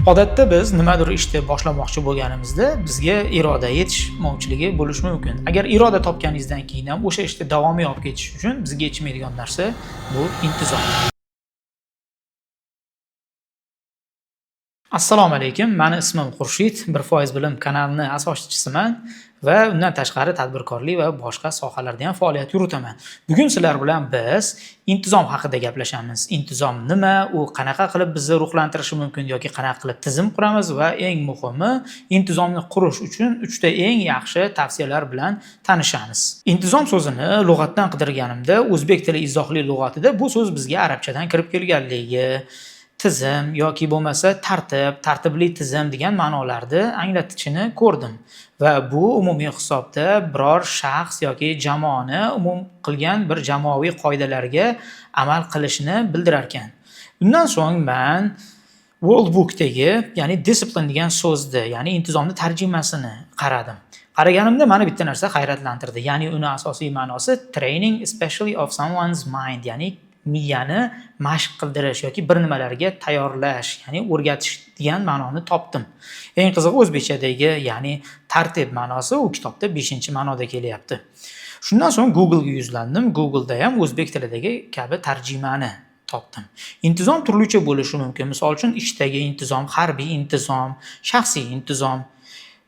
Odatda biz nimadir ishni boshlamoqchi bo'lganimizda bizga iroda yetishmovchiligi bo'lishi mumkin. Agar iroda topganingizdan keyin ham o'sha ishni davomiy olib ketish uchun bizga yetishmaydigan narsa bu intizom. Assalomu alaykum, mani ismim Xurshid, 1% bilim kanalini asoschisiman va undan tashqari tadbirkorlik va boshqa sohalarda ham faoliyat yuritaman. Bugun sizlar bilan biz intizom haqida gaplashamiz. Intizom nima, u qanaqa qilib bizni ruhlantirishi mumkin yoki qanaqa qilib tizim quramiz va eng muhimi, intizomni qurish uchun 3 ta eng yaxshi tavsiyalar bilan tanishamiz. Intizom so'zini lug'atdan qidirganimda o'zbek tili izohli lug'atida bu so'z bizga arabchadan kirib kelganligi, tizim yoki bo'lmasa tartib, tartibli tizim degan ma'nolarni anglatishini ko'rdim. Va bu umumiy hisobda biror shaxs yoki jamoani umum qilgan bir jamoaviy qoidalarga amal qilishini bildirar ekan. Undan so'ng man World Book'dagi, ya'ni discipline degan so'zni, ya'ni intizomni tarjimasini qaradim. Qaraganimda meni bitta narsa hayratlantirdi. Ya'ni uni asosiy ma'nosi training especially of someone's mind, ya'ni miyani mashq qildirish yoki bir nimalarga tayyorlash, ya'ni o'rgatish degan ma'noni topdim. Eng qizig'i o'zbekchadagi, ya'ni tartib ma'nosi u kitobda 5-ma'noda kelyapti. Shundan so'ng Google'ga yuzlandim. Google'da ham o'zbek tilidagi kabi tarjimani topdim. Intizom turlicha bo'lishi mumkin. Misol uchun ishdagi intizom, harbiy intizom, shaxsiy intizom.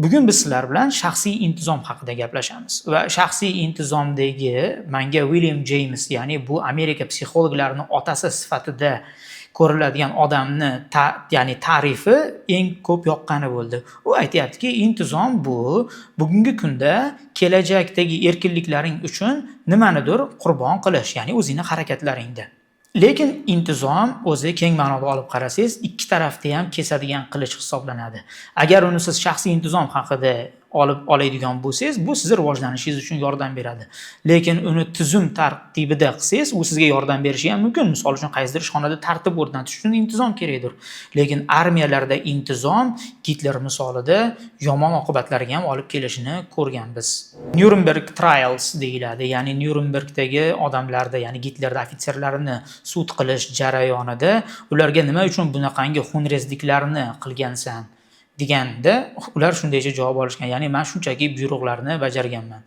Bugun biz sizlar bilan shaxsiy intizom haqida gaplashamiz va shaxsiy intizomdagi menga William James, ya'ni bu Amerika psixologlarining otasi sifatida ko'riladigan odamni ya'ni ta'rifi eng ko'p yoqqani bo'ldi. U aytayaptiki, intizom bu bugungi kunda kelajakdagi erkinliklaring uchun nimanidir qurbon qilish, ya'ni o'zingni harakatlaringda. Lekin intizom o'zi keng ma'noda olib qarasangiz, ikki tarafda ham kesadigan qilich hisoblanadi. Agar uni siz shaxsiy intizom haqida olib oladigan bo'lsangiz, bu sizni rivojlanishingiz uchun yordam beradi. Lekin uni tuzum tartibida qilsangiz, u sizga yordam berishi ham mumkin. Misol uchun, qaysidir ishxonada tartib o'rnatish uchun intizom kerakdir. Lekin armiyalarda intizom Gitler misolida yomon oqibatlarga ham olib kelishini ko'rganmiz. Nuremberg Trials deyiladi, ya'ni Nurembergdagi odamlarda, ya'ni Gitlerda ofitserlarini sud qilish jarayonida ularga nima uchun bunaqangi xunrezliklarni qilgansan deganda ular shundaycha javob olishgan, ya'ni men shunchaki buyruqlarni bajarganman.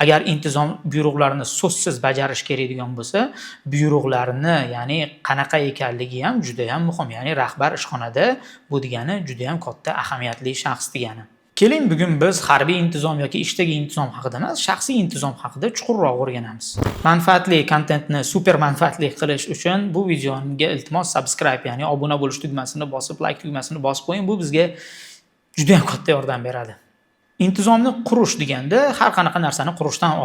Agar intizom buyruqlarni so'zsiz bajarish kerak degan bo'lsa, buyruqlarni, ya'ni qanaqa ekanligi ham juda ham muhim. Ya'ni rahbar ishxonada bu degani juda ham katta ahamiyatli shaxs degani. Keling, bugun biz harbiy intizom yoki ishdagi intizom haqida emas, shaxsiy intizom haqida chuqurroq o'rganamiz. Manfaatli kontentni super manfaatli qilish uchun bu videoga iltimos subscribe, ya'ni obuna bo'lish tugmasini bosib, like tugmasini bosib qo'ying. Bu bizga juda ham katta yordam beradi. Intizomni qurish deganda har qanaqa narsani qurishdan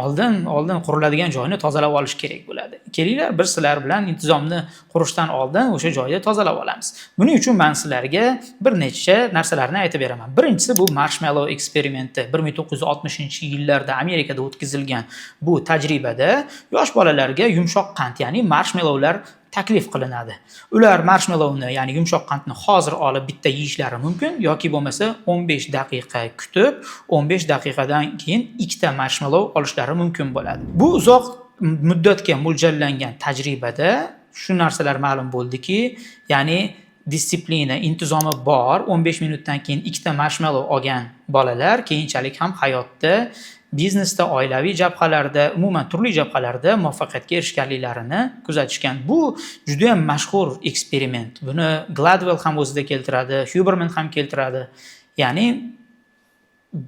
oldin quriladigan joyni tozalab olish kerak bo'ladi. Kelinglar, bir sizlar bilan intizomni qurishdan oldin o'sha joyni tozalab olamiz. Buning uchun men sizlarga bir necha narsalarni aytib beraman. Birinchisi bu marshmallow eksperimenti. 1960-yillarda Amerikada o'tkazilgan bu tajribada yosh bolalarga yumshoq qand, ya'ni marshmallowlar taklif qilinadi. Ular marshmallowni, ya'ni yumshoq qandni hozir olib bitta yeyishlari mumkin yoki bo'lmasa 15 daqiqa kutib, 15 daqiqadan keyin ikkita marshmallow olishlari mumkin bo'ladi. Bu uzoq muddatga mo'ljallangan tajribada shu narsalar ma'lum bo'ldiki, ya'ni disiplina, intizomi bor, 15 minutdan keyin ikkita marshmallow olgan bolalar keyinchalik ham hayotda, biznesda, oilaviy jabhalarda, umuman turli jabhalarda muvaffaqiyatga erishganliklarini kuzatishgan. Bu juda ham mashhur eksperiment. Buni Gladwell ham o'zida keltiradi, Huberman ham keltiradi. Ya'ni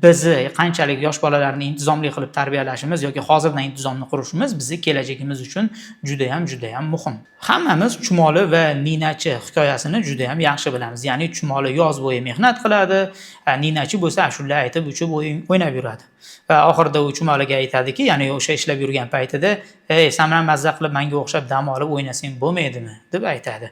bizni qanchalik yosh bolalarni intizomli qilib tarbiyalashimiz yoki hozirdan intizomni qurishimiz bizni kelajagimiz uchun juda ham, juda ham muhim. Hammamiz chumoli va ninachi hikoyasini juda ham yaxshi bilamiz. Ya'ni chumoli yoz bo'yi mehnat qiladi, ninachi bo'lsa ashula aytib uchib o'ynab yuradi. Va oxirida u chumoliga aytadiki, ya'ni o'sha ishlab yurgan paytida, "Ey, san ham mazza qilib menga o'xshab dam olib o'ynasang bo'lmaydimi?" deb aytadi.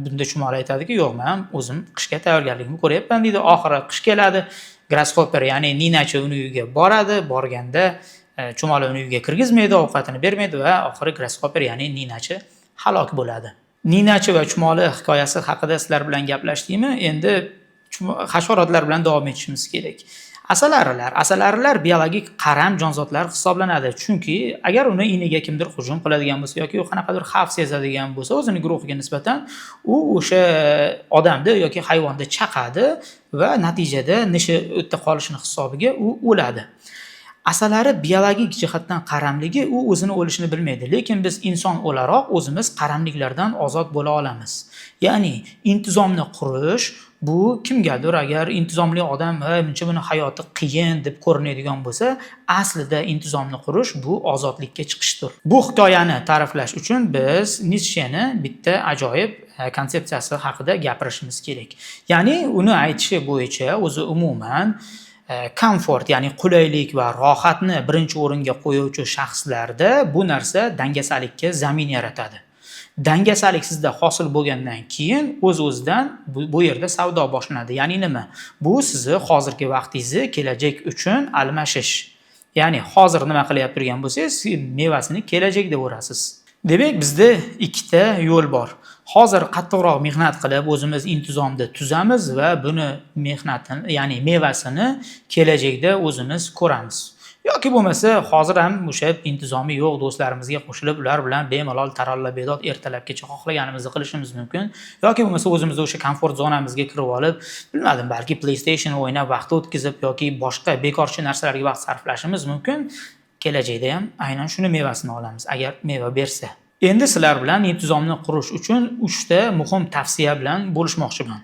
Bunda chumoli aytadiki, "Yo'q, men o'zim qishga tayyorgarligimni ko'ryapman" deydi. Oxiri qish keladi. Grasshopper, ya'ni ninachi uni uyiga boradi, borganda chumoli uni uyga kirgizmaydi, ovqatini bermaydi va oxiri grasshopper, ya'ni ninachi halok bo'ladi. Ninachi va chumoli hikoyasi haqida sizlar bilan gaplashdikmi? Endi hasharotlar bilan davom etishimiz kerak. Asalarilar. Asalarilar biologik qaram jonzotlar hisoblanadi. Chunki agar uni iniga kimdir hujum qiladigan bo'lsa yoki u qanaqadir xavf sezadigan bo'lsa o'zini guruhiga nisbatan, u o'sha odamni yoki hayvonni chaqadi va natijada nishi o'tda qolishini hisobiga u o'ladi. Asalari biologik jihatdan qaramligi, u o'zini o'lishini bilmaydi. Lekin biz inson o'laroq o'zimiz qaramliklardan ozod bo'la olamiz. Ya'ni intizomni qurish bu kimgadir, agar intizomli odam buncha buni hayoti qiyin deb ko'rinadigan bo'lsa, aslida intizomni qurish bu ozodlikka chiqishdir. Bu hikoyani ta'riflash uchun biz Nitsheni bitta ajoyib konsepsiyasi haqida gapirishimiz kerak. Ya'ni uni aytishi bo'yicha, o'zi umuman komfort, ya'ni qulaylik va rohatni birinchi o'ringa qo'yuvchi shaxslarda bu narsa dangasalikka zamin yaratadi. Dangasalik sizda hosil bo'lgandan keyin o'z-o'zidan bu yerda savdo boshlanadi. Ya'ni nima? Bu sizni hozirgi vaqtingizni kelajak uchun almashish. Ya'ni hozir nima qilyapti turgan bo'lsangiz, mevasini kelajakda o'rasiz. Demak, bizda ikkita yo'l bor. Hozir qattiqroq mehnat qilib, o'zimiz intizomni tuzamiz va buni mehnatini, ya'ni mevasini kelajakda o'zimiz ko'ramiz. Yoki bo'lmasa, hozir ham o'sha intizomi yo'q do'stlarimizga qo'shilib, ular bilan bemalol taralla bedod ertalabgacha xohlaganimizni qilishimiz mumkin. Yoki bo'lmasa, o'zimizni o'sha komfort zonamizga kirib olib, bilmadim, balki PlayStation o'ynab vaqt o'tkazib yoki boshqa bekorchi narsalarga vaqt sarflashimiz mumkin. Kelajakda ham aynan shuni mevasini olamiz, agar meva bersa. Endi sizlar bilan intizomni qurish uchun 3 ta muhim tavsiya bilan bo'lishmoqchiman.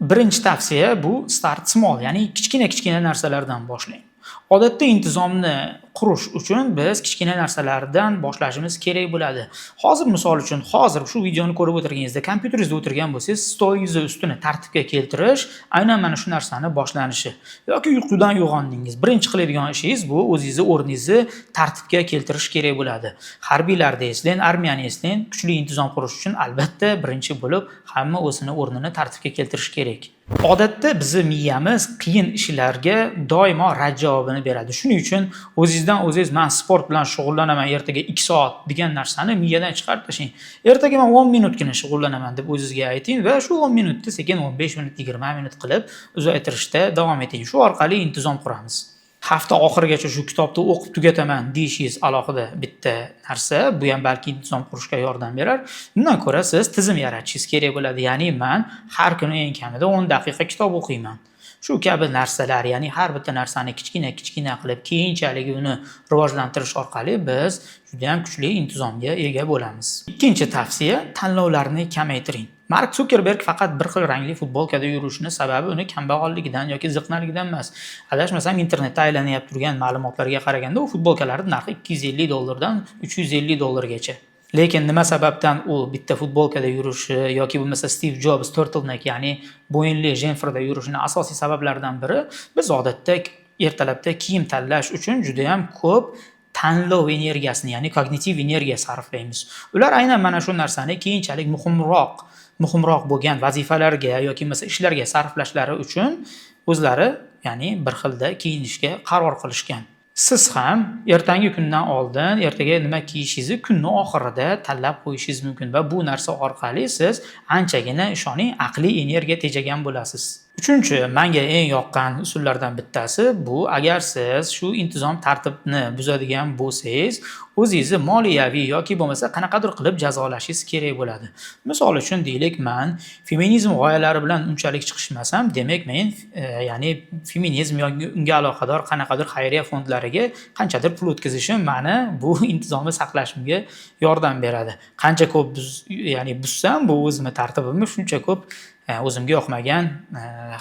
Birinchi tavsiya bu start small, ya'ni kichkina-kichkina narsalardan boshlang. Odatda intizomni qurish uchun biz kichkina narsalardan boshlashimiz kerak bo'ladi. Hozir, misol uchun, hozir shu videoni ko'rib o'tirganingizda kompyuteringizda o'tirgan bo'lsangiz, stolingizni ustini tartibga keltirish aynan mana shu narsani boshlanishi. Yoki uyqudan uyg'ondingiz, birinchi qiladigan ishingiz bu o'zingizni o'rningizni tartibga keltirish kerak bo'ladi. Harbiylarni eslang, armiyani eslang, kuchli intizom qurish uchun albatta birinchi bo'lib hamma o'zini o'rnini tartibga keltirish kerak. Odatda bizni miyamiz qiyin ishlarga doimo rad javobini beradi. Shuning uchun o'zingizdan o'zingiz "Men sport bilan shug'ullanaman ertaga 2 soat" degan narsani miyadan chiqarib tashlang. "Ertaga men 10 minutgina shug'ullanaman" deb o'zingizga ayting va shu 10 minutni sekin 15 minut, 20 minut qilib uzaytirishda davom eting. Shu orqali intizom quramiz. Hafta oxirigacha shu kitobni o'qib tugataman deyishingiz alohida bitta narsa. Bu ham balki intizom qurishga yordam berar. Undan ko'ra siz tizim yaratishingiz kerak bo'ladi. Ya'ni men har kuni eng kamida 10 daqiqa kitob o'qiyman. Shu kabi narsalar, ya'ni har bitta narsani kichkina-kichkina qilib, keyinchalik uni rivojlantirish orqali biz juda ham kuchli intizomga ega bo'lamiz. Ikkinchi tavsiya: tanlovlarni kamaytiring. Mark Zuckerberg faqat bir xil rangli futbolkada yurishini sababi uni kambag'alligidan yoki ziqnaligidan emas. Adashmasam, internetda aylanayotib turgan ma'lumotlarga qaraganda, u futbolkalarning narxi 250 dollardan 350 dollargacha. Lekin nima sababdan u bitta futbolkada yurishi yoki bo'lmasa Steve Jobs turtleneck, ya'ni bo'yinli jemferda yurishini asosiy sabablaridan biri, biz odatda ertalabda kiyim tanlash uchun juda ham ko'p tanlov energiyasini, ya'ni kognitiv energiya sarflaymiz. Ular aynan mana shu narsani keyinchalik muhimroq bo'lgan vazifalarga yoki bo'lmasa ishlarga sarflashlari uchun o'zlari, ya'ni bir xilda kiyinishga qaror qilishgan. Siz ham ertangi kundan oldin ertaga nima kiyishingizni kunni oxirida tanlab qo'yishingiz mumkin va bu narsa orqali siz anchagina, ishoning, aqliy energiya tejagan bo'lasiz. Uchinchi, menga eng yoqqan usullardan bittasi bu: agar siz shu intizom tartibni buzadigan bo'lsangiz, o'zingizni moliyaviy yoki bo'lmasa qanaqadir qilib jazolashingiz kerak bo'ladi. Misol uchun, deylik, man feminizm g'oyalari bilan unchalik chiqishmasam, demak, men ya'ni feminizm yoki unga aloqador qanaqadir xayriya fondlariga qanchadir pul o'tkazishim mani bu intizomni saqlashimga yordam beradi. Qancha ko'p ya'ni buzsam bu o'zimni tartibimni, shuncha ko'p o'zimga yoqmagan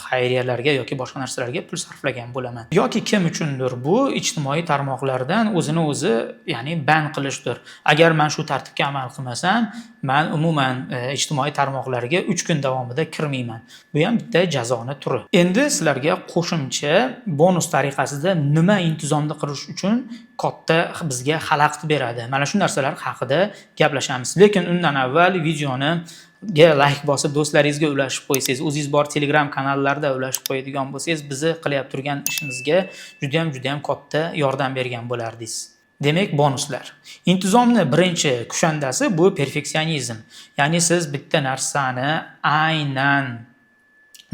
xayriyalarga yoki boshqa narsalarga pul sarflagan bo'laman. Yoki kim uchundir bu ijtimoiy tarmoqlardan o'zini o'zi, ya'ni ban qilishdir. Agar man shu tartibga amal qilmasam, man umuman ijtimoiy tarmoqlarga 3 kun davomida kirmayman. Bu ham bitta jazoni turi. Endi sizlarga qo'shimcha bonus tariqasida nima intizomni qurish uchun katta bizga xalaqit beradi, mana shu narsalar haqida gaplashamiz. Lekin undan avval videoni ga layk bosib, do'stlaringizga ulashib qo'ysangiz, o'zingiz bor Telegram kanallarda ulashib qo'yadigan bo'lsangiz, bizni qilyapti turgan ishimizga judayam, judayam katta yordam bergan bo'lardingiz. Demak, bonuslar. Intizomni birinchi kushandasi bu perfeksionizm. Ya'ni siz bitta narsani aynan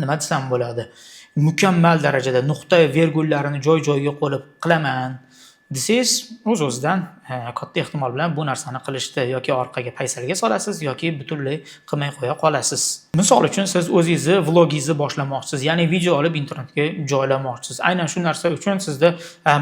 Nima desam bo'ladi, mukammal darajada nuqta, vergullarini joy joyiga qo'yib qilaman desangiz, o'z o'zidan katta ehtimol bilan bu narsani qilishni yoki orqaga paysalga solasiz, yoki butunlay qilmay qo'ya qolasiz. Misol uchun, siz o'zingizni vlogingizni boshlamoqchisiz, ya'ni video olib internetga joylamoqchisiz. Aynan shu narsa uchun sizda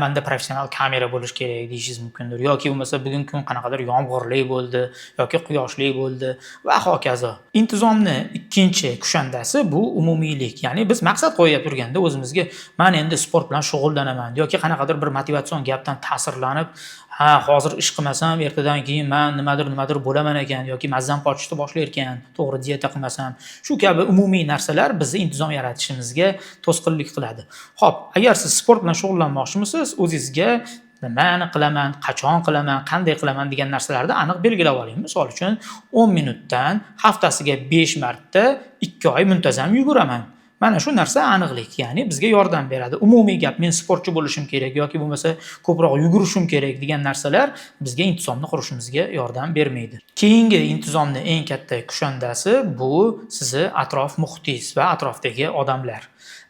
"Manda professional kamera bo'lishi kerak" deyishingiz mumkindir yoki bo'lmasa bugun kun qanaqadir yomg'irli bo'ldi yoki quyoshli bo'ldi va hokazo. Intizomni ikkinchi kushandasi bu umumiylik, ya'ni biz maqsad qo'yib turganda o'zimizga, man endi sport bilan shug'ullanaman yoki qanaqadir bir motivatsion gapdan ta'sirlanib, ha, hozir ish qilmasam, ertadan keyin man nimadir nimadir bo'laman ekan yoki mazzam qochishni boshlar ekan, to'g'ri dieta qilmasam. Shu kabi umumiy narsalar bizni intizom yaratishimizga to'sqinlik qiladi. Ho'p, agar siz sport bilan shug'ullanmoqchimisiz, o'zingizga nimani qilaman, qachon qilaman, qanday qilaman degan narsalarni aniq belgilab oling. Misol uchun, 10 minutdan haftasiga 5 marta 2 oy muntazam yuguraman. Mana shu narsa aniqlik, ya'ni bizga yordam beradi. Umumiy gap, men sportchi bo'lishim kerak yoki bo'lmasa ko'proq yugurishim kerak degan narsalar bizga intizomni qurishimizga yordam bermaydi. Keyingi intizomni eng katta kushandasi bu sizni atrof muhitingiz va atrofdagi odamlar.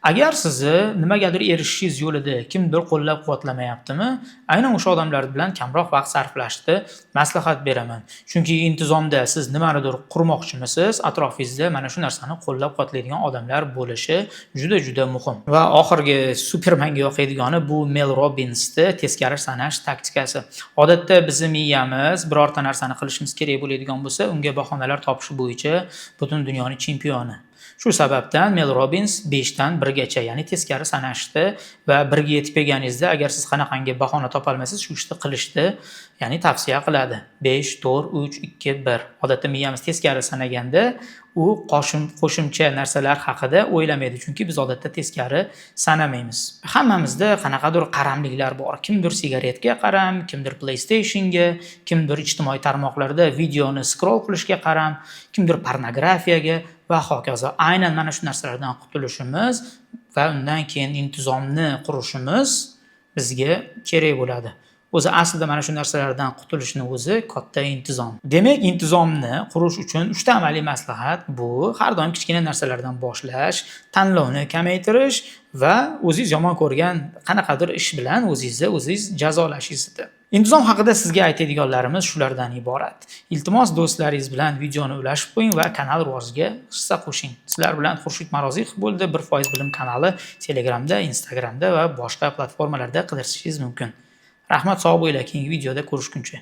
Agar sizni nimagadir erishishingiz yo'lida kimdir qo'llab quvvatlamayaptimi, aynan o'sha odamlar bilan kamroq vaqt sarflashni maslahat beraman. Chunki intizomda siz nimanidir qurmoqchimisiz, atrofingizda mana shu narsani qo'llab quvvatlaydigan odamlar bo'lishi juda juda muhim. Va oxirgi supermanga yoqadigani bu Mel Robbinsni teskari sanash taktikasi. Odatda bizni miyamiz birorta narsani qilishimiz kerak bo'ladigan bo'lsa, unga bahonalar topish bo'yicha butun dunyoni chempioni. Shu sababdan Mel Robbins 5 dan 1 gacha, ya'ni teskari sanashni va 1 ga yetib kelganingizda agar siz qanaqangi bahona topolmasangiz, shu ishni qilishni, ya'ni tavsiya qiladi. 5, 4, 3, 2, 1. Odatda miyamiz teskari sanaganda u qo'shimcha narsalar haqida o'ylamaydi, chunki biz odatda teskari sanamaymiz. Hammamizda qanaqadir qaramliklar bor. Kimdir sigaretga qaram, kimdir PlayStationga, kimdir ijtimoiy tarmoqlarda videoni scroll qilishga qaram, kimdir pornografiyaga va hokazo. Aynan mana shu narsalardan qutulishimiz va undan keyin intizomni qurishimiz bizga kerak bo'ladi. O'zi aslida mana shu narsalardan qutulishni o'zi katta intizom. Demak, intizomni qurish uchun uchta amaliy maslahat: bu har doim kichkina narsalardan boshlash, tanlovni kamaytirish va o'zingiz yomon ko'rgan qanaqadir ish bilan o'zingizni o'zingiz jazolashingizdir. Intizom haqida sizga aytadiganlarimiz shulardan iborat. Iltimos, do'stlaringiz bilan videoni ulashib qo'ying va kanal rivojiga hissa qo'shing. Sizlar bilan Xurshid Marozikov bo'ldi. 1% bilim kanali Telegramda, Instagramda va boshqa platformalarda qidirishingiz mumkin. Rahmat, sog' bo'linglar. Keyingi videoda ko'rishguncha.